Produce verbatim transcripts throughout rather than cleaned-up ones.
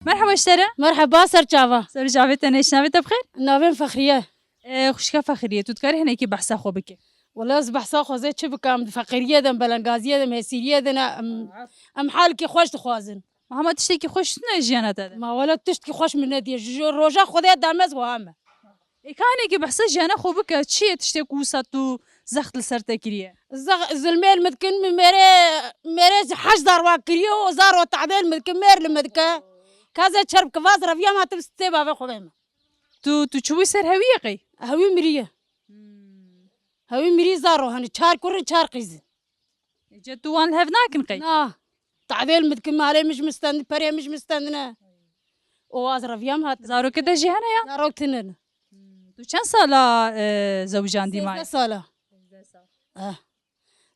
Merheba ji te re. Merheba, ser çava. Ser çavê te ne, ji navê te bi xêr? Navê min Fexriye. E, xwişka Fexriye, tu dikarî hinekî behsa xwe bikî? Wele ez behsa xwe zê çi bikim, di feqîriyê de, belengaziyê de, hêsîriyê de ne, em, em halkî xweş dixwazin. Ma hema tiştekî xweş tune jiyana te de? Ma wele tiştekî xweş min nediye. Ji roja Xwedê dame ez wiha me. Ê, ka hinekî behsa jiyana xwe bike, çi ye tiştê ku wisa tu zext li ser te kiriye? Zex-, zilmê li min dikin, min mêrê, mêrê ji heşt zarwa kiriye û zaro tadê li min dikin, mêr li min dike. Ka zê çerb ki vaz reviya ma tu bi stê bavê xwe bême. Tu, tu çûbû ser hewiyê qey? Hewî miriye. Hmm. Hewî mirî zaro hani çar kurin çar qîzin. Ece tu wan li hev nakin qey? Na. Tadê li min dikin, malê min ji min stendin, perê min ji min stendine. O az reviyam hat. Zarokê te jî hene ya? Zarok tinin. Hmm, tu çend sala, e, zewicandî may? Sêzdeh sala. Sêzdeh sal. Eh.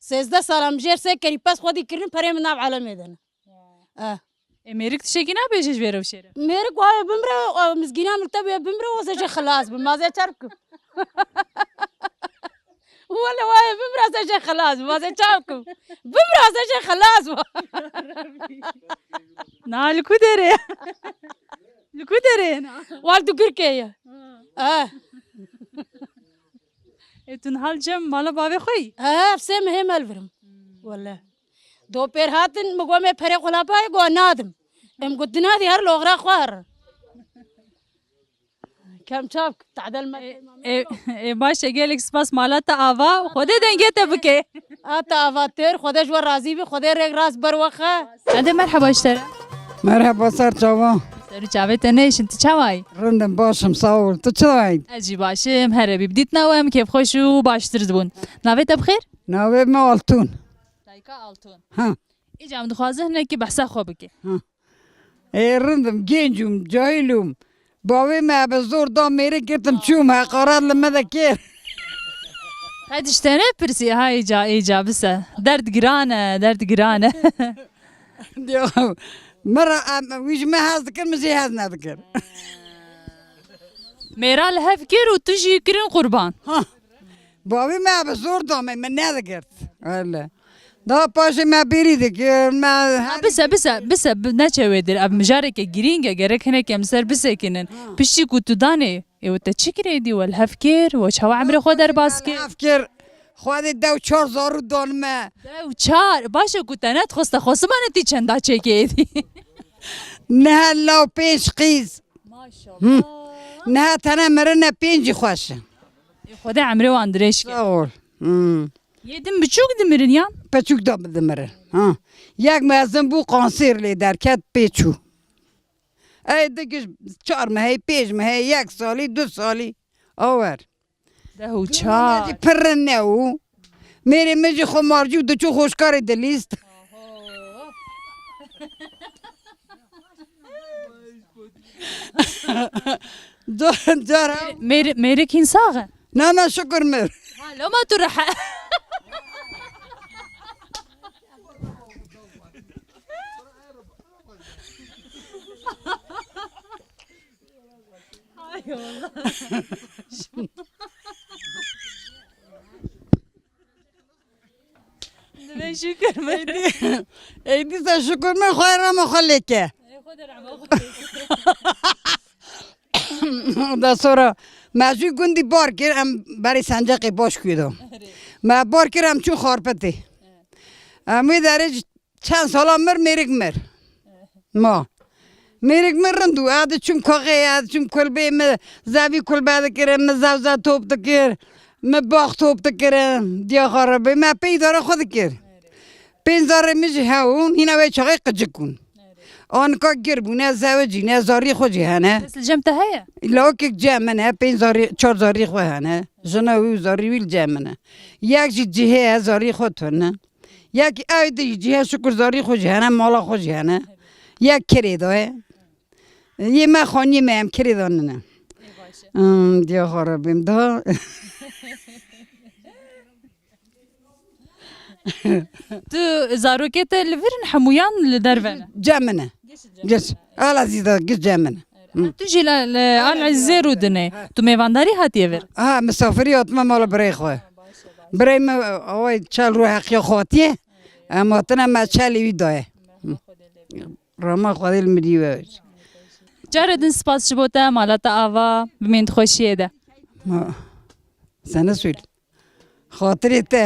Sêzdeh sal em jêr sê kerî pes xwedî kirin, perê min nav alemê de ne. Eh. Ê, mêrik tiştekî nabêje ji vê rewşê re? Mêrik wayê bimre, o mizgîna min te bê bimre, o zê jê xilas bim, ma zê çer bikim. Wele wayê bimre, zê jê xilas bim, ma zê çav bikim. Bimre, zê jê xilas bim. Na, li ku derê? Li ku derê na? Wal tu Girkê ye. Ha. Eh. Ê, tu niha li cem mala bavê xwe yî? He, ev sê mehê me li vir im. Hmm. Wele. Do pêr hatin, min got, me perê xwe lapayê, got, nadim. Em got, dinadî her loxra xwe her. Kem çav, tadel me. Ê, ê, ê, baş e, gelek spas, mala te ava, Xwedê dengê te bike. A te ava têr, Xwedê ji we razî bi, Xwedê rêk rast ber we xe. Hadi merheba ji te re. Merheba, ser çava. Ser û çavê te neyşin, tu çawa yî? Rind im, baş im, sağ ol. Tu çawa yî? Ez jî baş im, here bî. Bi dîtina we em kêfxweş û baştir dibûn. Navê te bi xêr? Navê me Altun. Dayika Altun. Ha. Îca em dixwazin hinekî behsa xwe bike. Ha. Ê, rind im, genc im, cahil im. Bavê me bi zor da mêrik girtim çûm, heqaret li me de kir. Qey tiştene pirsî, ha, îca, îca bise. Derd giran e, derd giran e. Diyo, min re, em, wî ji me hez dikir, min jê hez nedikir. Mêra li hev kir û tu jî kirin qurban. Ha. Bavê me bi zor da me, min nedigirt. Öyle. Daha paşê me bêrî dikir, me Ha, her bise, bise, bise, bi-, neçe wê dir. Ev mijareke girîng e, gerek hinek em ser bisekinin. Ha. Piştî ku tu danê, ê, we te çi kirê dî, we li hev kir, we çawa emrê xwe derbas kir? Hev kir, Xwedê dew çar zarû dan me. Dew çar, baş e ku te nedixwest, te xwest bimanî tî çenda çêkê êdî. Niha law pênc qîz. Maşallah. Hı. Niha tene mirine pêncî xweş e. Ê, Xwedê emrê wan dirêj ke. Sağ ol. Hı. Yê din biçûk dimirin yan? Piçûk da dimirin. Ha. Yek mezin bû, kanser lê derket, pê çû. Ey di giş çar mehê, pênc mehê, yek salî, du salî. Awer. Deh û çar. Pir ne û. Mêrê min jî xumarcî û diçû xweşkarê dilîst. Oho. Ca-, cara Mêr-, mêrik hîn sax e? Na, na, şukur mir. Ha, loma tu rehe. Ay Allah. Divê şükür me. Ey dîsa şükür me, xwe rama xwe lêke. Ey xwe de rama xwe lêke. Da sonra me jû gundî bar kir, em berê Senceqê baş kuyo da. Me bar kir, em çû Xarpetê. Em wê derê çend sala mir, mêrik mir. Ma. Mêrik min rind û ez diçûm kaxê, ez diçûm kulbê, min zevî kulbe dikirin, min zewze top dikir, min bax top dikirin, diya xwe re bê, me pê îdara xwe dikir. Pênc zarê min jî hebûn, hîna wê çaxê qicik bûn. Anika gir bûne, zewicîne, zarî xwe jî hene. Kes li cem te heye? Lawikek cem min e, pênc zarî, çar zarî xwe hene. Jina wî û zarî wî li cem min e. Yek jî cihê ye, zarî xwe tune. Yek ew di cihê şukur zarî xwe jî hene, mala xwe jî hene. Yek kirê daye. Yê me xaniyê me em kirê danine. Ê, baş e. Hmm, diya xwe re bêm da. Tu zarokê te li vir in hemûyan li derve ne? Cem min e. Giş cem min e. Giş. Ala zî da giş cem min e. Hı. Tu jî li, li Al Ezîzê rûdinê. Ha. Tu mêvandarî hatiye vir? Ha, misafirî hatime mala birayê xwe. Birayê me, away çel rû heqiya xwe hatiye. Em hatine me çelê wî daye. Hı. Rama Xwedê li mirî we. Carê din spas ji bo te, mala te ava, bimîn di xweşiyê de. Ma, sana söyle. Xatirê te.